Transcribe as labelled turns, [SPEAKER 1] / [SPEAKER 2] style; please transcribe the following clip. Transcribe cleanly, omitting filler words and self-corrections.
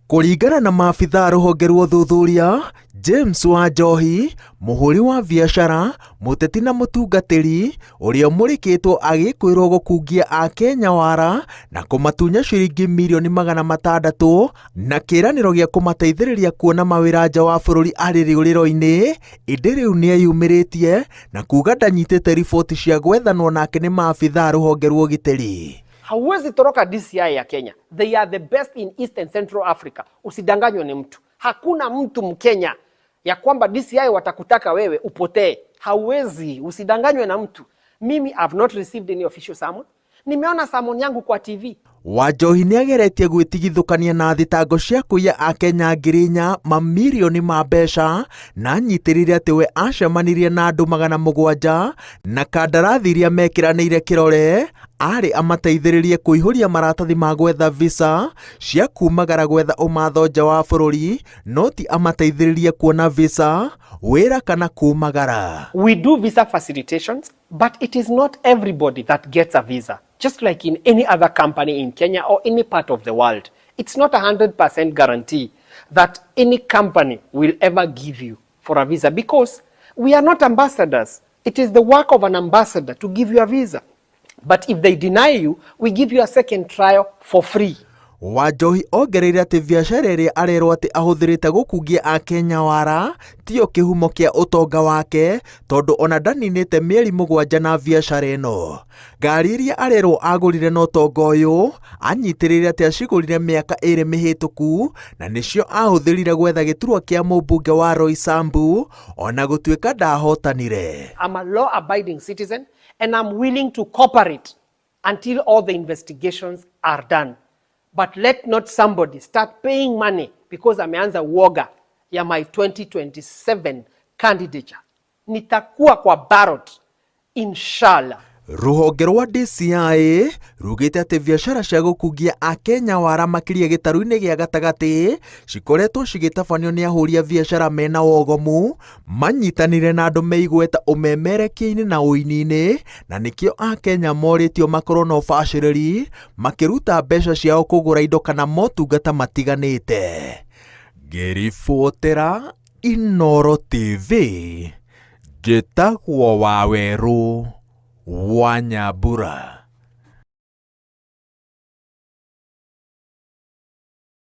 [SPEAKER 1] Kũringana na maabithaa a rũhonge rwa ũthuthuria, James Wanjohi, mũhũri wa biacara, mũteti na mũtungatĩri, ũrĩa ũmũrĩkĩtwo agĩkwĩrwo gũkungia Akenya wara na kũmatunya ciringi mirioni 600 na kĩĩranĩro gĩa kũmateithĩrĩria kuona mawĩra nja wa bũrũri arĩ rĩũrĩro-inĩ, ĩndĩ rĩu nĩeyumĩrĩtie na kuga ndanyitĩte riboti cia gwethanwo nake nĩ maabithaa a rũhonge rwa ũgitĩri.
[SPEAKER 2] Hauwezi toroka DCI ya Kenya. They are the best in East and Central Africa. Usidanganywe ni mtu. Hakuna mtu Mkenya ya kwamba DCI watakutaka wewe upotee. Hauwezi, usidanganywe na mtu. Mimi I've not received any official summon. Nimeona summon yangu kwa TV.
[SPEAKER 1] Wanjohi nĩageretie gwĩtigithũkania na thitango cia kũiya Akenya 4,000 mamirioni ma mbeca na anyitĩrĩire atĩ we acemanirie na andũ 700 na kandarathi iria mekĩranĩire kĩrore arĩ amateithĩrĩrie kũihũria maratathi ma gwetha visa cia kumagara gwetha ũmatho nja wa bũrũri no ti amateithĩrĩrie kuona visa, wĩra kana kumagara.
[SPEAKER 2] We do visa facilitations, but it is not everybody that gets a visa. Just like in any other company in Kenya or any part of the world. It's not a 100% guarantee that any company will ever give you for a visa because we are not ambassadors. It is the work of an ambassador to give you a visa. But if they deny you, we give you a second trial for free.
[SPEAKER 1] Wanjohi ongereire atĩ biacara ĩrĩa arerwo atĩ ahũthĩrĩte gũkungia Akenya wara tiyo kĩhumo kĩa ũtonga wake tondũ ona ndaninĩte mĩeri 7 na biacara ĩno. Ngari iria arerwo agũrire na ũtonga ũyũ anyitĩrĩire atĩ acigũrire mĩaka 2 mĩhĩtũku na nĩcio ahũthĩrire gwetha gĩturwa kĩa mũmbunge wa Roysambu ona gũtuĩka ndahotanire.
[SPEAKER 2] I'm a law abiding citizen and I'm willing to cooperate until all the investigations are done. But let not somebody start paying money because ameanza uoga ya my 2027 candidature. Nitakuwa kwa ballot inshallah.
[SPEAKER 1] Rũhonge rwa DCI rugĩte atĩ biacara cia gũkungia Akenya wara makĩria gĩtarũ-inĩ gĩa gatagatĩ cikoretwo cigĩtabanio nĩ ahũri a biacara mena wogomu manyitanire na andũ meigweta ũmemerekia-inĩ na ũini-inĩ na nĩkĩo Akenya morĩtio makorwo na ũbacĩrĩri makĩruta mbeca ciao kũgũra indo kana motungata matiganĩte. Ngĩribotera Inooro TV njĩtagwo Wawerũ wa Nyambura.